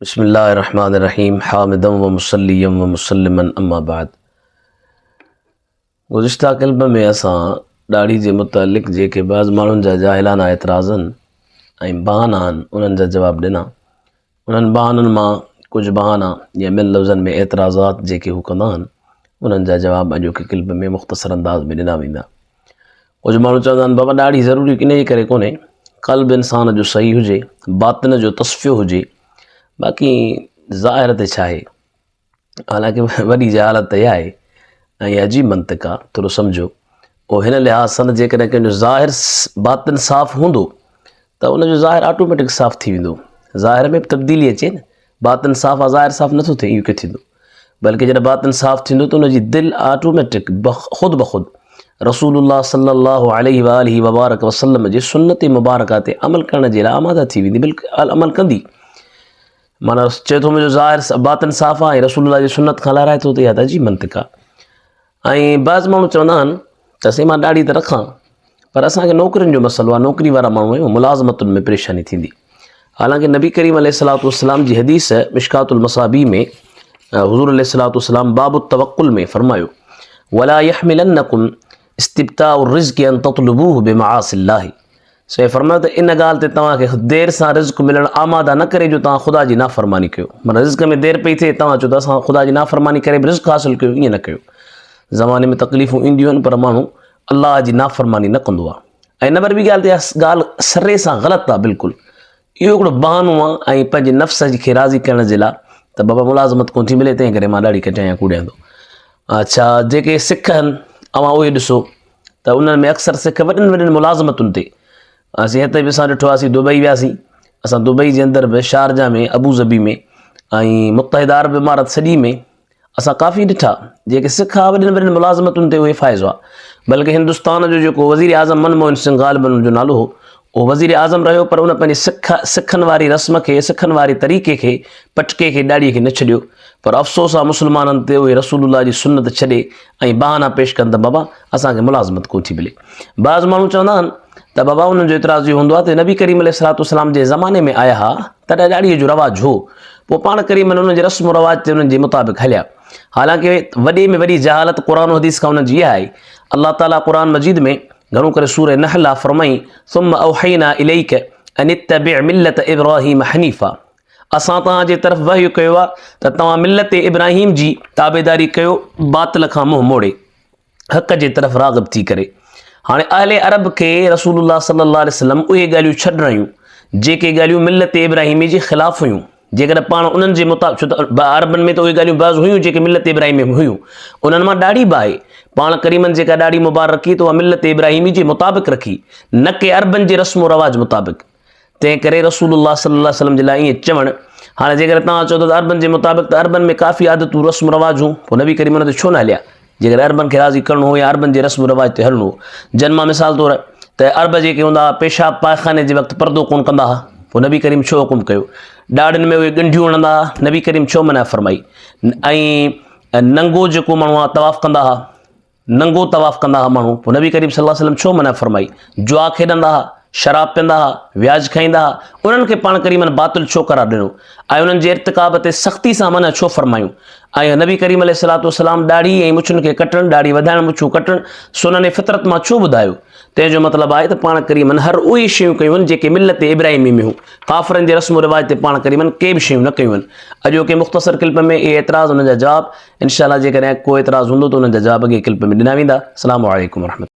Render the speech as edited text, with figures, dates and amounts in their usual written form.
بسم الله الرحمن الرحيم حامدا ومصليا ومسلما اما بعد گذشته ڪلب ۾ اسان ڏاڙهي جي متعلق جيڪي بعض ماڻهن جا جاهلانه اعتراضن ۽ بهانا آهن انهن جا جواب ڏنا. انهن بهانن مان ڪجهه بهانا يا ٻين لفظن ۾ اعتراضات جيڪي هو ڪندا آهن انهن جا جواب اڄوڪي ڪلپ ۾ مختصر انداز ۾ ڏنا ويندا. ڪجهه ماڻهو چوندا آهن بابا ڏاڙهي ضروري انهيء ڪري ڪونهي قلب انسان جو صحيح هجي باطن جو تصفيو هجي باقي ظاهر تي ڇا آهي. حالانڪه وڏي جهالت ته اها آهي ۽ عجيب منطق آهي ٿورو سمجهو پوء هن لحاظ سان جيڪڏهن ڪنهن جو ظاهر باطن صاف هوندو ته ان جو ظاهر آٽوميٽڪ صاف ٿي ويندو ظاهر ۾ به تبديلي اچي نه باطن صاف آهي ظاهر صاف نٿو ٿئي اهو ڪيئن ٿيندو بلڪه جڏهن باطن صاف ٿيندو ته ان جي دل آٽوميٽڪ خود بخود رسول الله صلي الله عليه وآله وبارڪ وسلم جي سنت مبارڪه تي عمل ڪرڻ جي لاء آماده ٿي ويندي بلڪه عمل ڪندي معنيٰ چئي ٿو منهنجو ظاهر باطن صاف آهي ۽ رسول الله جي سنت کان لهرائي ٿو ته اها ته عجيب منطق آهي ۽ بعض ماڻهو چوندا آهن ته سائين مان ڏاڙهي ته رکان پر اسان کي نوڪرين جو مسئلو آهي نوڪري وارا ماڻهو آهيون ملازمتن ۾ پريشاني ٿيندي حالانڪه نبي ڪريم عليه الصلوة والسلام جي حديث مشڪات المصابي ۾ حضور عليه الصلوة والسلام باب التوڪل ۾ فرمايو ولا يحملنكم استبتاء الرزق ان تطلبوه بمعاصي الله سو فرمايو ته ان ڳالهه تي توهان کي دير سان رزق ملڻ آماده نه ڪري جو توهان خدا جي نافرماني ڪيو. معنيٰ رزق ۾ دير پئي ٿئي توهان چئو ته اسان خدا جي نافرماني ڪري به رزق حاصل ڪيو ائين نه ڪيو. زماني ۾ تڪليفون اينديون آهن پر ماڻهو الله جي نافرماني نه ڪندو آهي. ۽ نمبر ٻي ڳالهه ته اها ڳالهه سري سان غلط آهي بلڪل. اهو هڪڙو بهانو آهي ۽ پنهنجي نفس کي راضي ڪرڻ جي لاء ته بابا ملازمت ڪونه ٿي ملي تنهن ڪري مان ڏاڙهي ڪٽايان ڪوڙيان ٿو. اڇا جيڪي سک آهن اوهان اهي ڏسو ته انهن ۾ اڪثر سک وڏين وڏين ملازمتن تي اسين هتي به اسان ڏٺو اسين دبئي وياسين اسان دبئي جي اندر به شارجا ۾ ابو ظبي ۾ ۽ متحده عرب امارت سڄي ۾ اسان ڪافي ڏٺا جيڪي سک هئا وڏين وڏين ملازمتن تي اهي فائز هئا بلڪه هندستان جو جيڪو وزير اعظم من موهن سنگهه غالبن جو نالو هو اهو وزير اعظم رهيو پر ان پنهنجي سک سکن واري رسم کي سکن واري طريقي کي پٽڪي کي ڏاڙهي کي نه ڇڏيو پر افسوس آ مسلمانن تي اهي رسول الله جي سنت ڇڏي ۽ بهانا پيش ڪن ته بابا اسان کي ملازمت ڪونه ٿي ملي. بعض ماڻهو چوندا آهن ته بابا انهن جو اعتراض اهو هوندو آهي ته نبي ڪريم عليه الصلوة والسلام جنهن زماني ۾ آيا ها تڏهن ڏاڙهيء جو رواج هو پوء پاڻ ڪريمن انهن جي رسم و رواج تي انهن جي مطابق هليا. حالانڪه وڏي ۾ وڏي جهالت قرآن و حديث کان انهن جي اها آهي. الله تعاليٰ قرآن مجيد ۾ گهڻو ڪري سورة نحل آ فرمائين ثم اوحينا اليک ان اتبع ملة ابراهيم حنيفا اسان توهان جي طرف وحي ڪيو آهي ته توهان ملت ابراهيم جي تابعداري ڪيو باطل کان منهن موڙي حق جي طرف راغب ٿي ڪري. هاڻي اهل عرب کي رسول الله صلي الله عليه وسلم اهي ڳالهيون ڇڏرايون جيڪي ڳالهيون ملت ابراهيمي جي خلاف هيون. جيڪڏهن پاڻ انهن جي مطابق ڇو ته عربن ۾ ته اهي ڳالهيون بعض هيون جيڪي ملت ابراهيمي ۾ هيون انهن مان ڏاڙهي به آهي. پاڻ ڪريمن جيڪا ڏاڙهي مبارڪ رکي ته اها ملت ابراهيمي جي مطابق رکي نه ڪي عربن جي رسم و رواج مطابق. تنهن ڪري رسول الله صلي الله عليه وسلم جي لاء ائين چوڻ، هاڻي جيڪڏهن توهان چئو ٿا ته عربن جي مطابق ته عربن ۾ ڪافي عادتون رسم رواج هون، پوء نبي ڪريم ان تي ڇو نه هليا؟ جيڪڏهن عربن کي راضي ڪرڻو هو يا عربن جي رسم رواج تي هلڻو هو. جن مان مثال طور ته عرب جيڪي هوندا هئا پيشاب پائخاني جي وقت پردو ڪونه ڪندا هئا، پوء نبي ڪريم ڇو حڪم ڪيو؟ ڏاڙهين ۾ اهي ڳنڍيون هڻندا هئا، نبي ڪريم ڇو منع فرمائي؟ ۽ ننگو جيڪو ماڻهو آهي طواف ڪندا هئا. ننگو طواف ڪندا ها ماڻهو، پوء نبي ڪريم صلي الله عليه وسلم ڇو منع فرمائي؟ جوا کيڏندا ها، شراب پيئندا ها، وياج کائيندا ها، انهن کي پاڻ ڪريمن باطل ڇو قرار ڏنو ۽ انهن جي ارتڪاب تي سختي سان منع ڇو فرمايون ۽ نبي ڪريم عليه الصلوة والسلام ڏاڙهي ۽ مڇن کي ڪٽڻ، ڏاڙهي وڌائڻ، مڇون ڪٽڻ سنن فطرت مان ڇو ٻڌايو؟ تنهن جو مطلب آهي ته پاڻ ڪريمن هر اهي شيون ڪيون آهن جيڪي ملت ابراهيمي ۾ هيون. ڪافرن جي رسم و رواج تي پاڻ ڪريمن ڪي به شيون نه ڪيون آهن. اڄوڪي مختصر ڪلپ ۾ اهي اعتراض انهن جا جواب انشاء الله جيڪڏهن ڪو اعتراض هوندو ته انهن جا جواب اڳئين ڪلپ ۾ ڏنا ويندا. السلام عليڪم ورحمة.